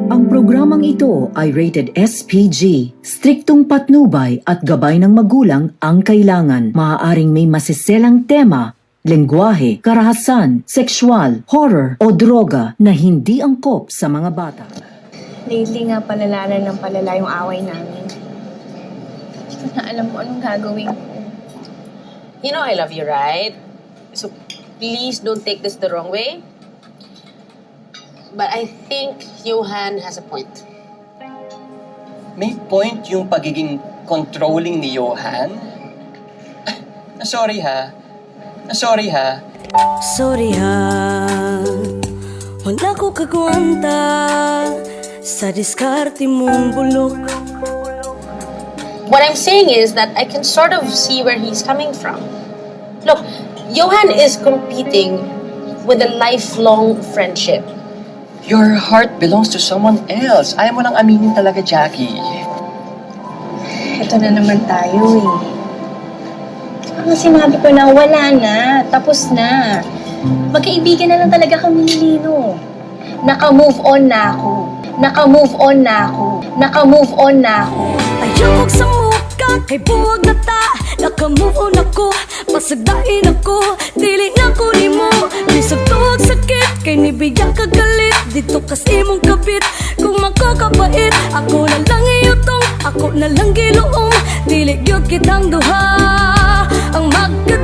Ang programang ito ay rated SPG. Striktong patnubay at gabay ng magulang ang kailangan. Maaaring may masiselang tema, lengguwahe, karahasan, sexual, horror o droga na hindi angkop sa mga bata. Lately nga, palala na ng palala yung away namin. Hindi ko na alam kung anong gagawin ko. You know I love you, right? So please don't take this the wrong way. But I think Johan has a point. May point yung pagiging controlling ni Johan? Sorry ha. Sorry ha. Sorry ha. Wala ko kagwanta sa diskarte mong bulok. What I'm saying is that I can sort of see where he's coming from. Look, Johan is competing with a lifelong friendship. Your heart belongs to someone else. Ayaw mo lang aminin talaga, Jackie. Ito na naman tayo eh. Di ba nga sinabi ko na wala na, tapos na. Magkaibigan na lang talaga kami ni Lino. Naka-move on na ako. Naka-move on na ako. Naka-move on na ako. Ayaw sa muka kay buwag na ta. Naka-move on ako, pasagdain ako. Dili na ko nimo. Bisag tuog sakit kay nibiya ka galit. Dito kas imong kabit. Kung makakapait, ako na lang iutong, ako na lang giluom. Dili gyud kitang duha ang magka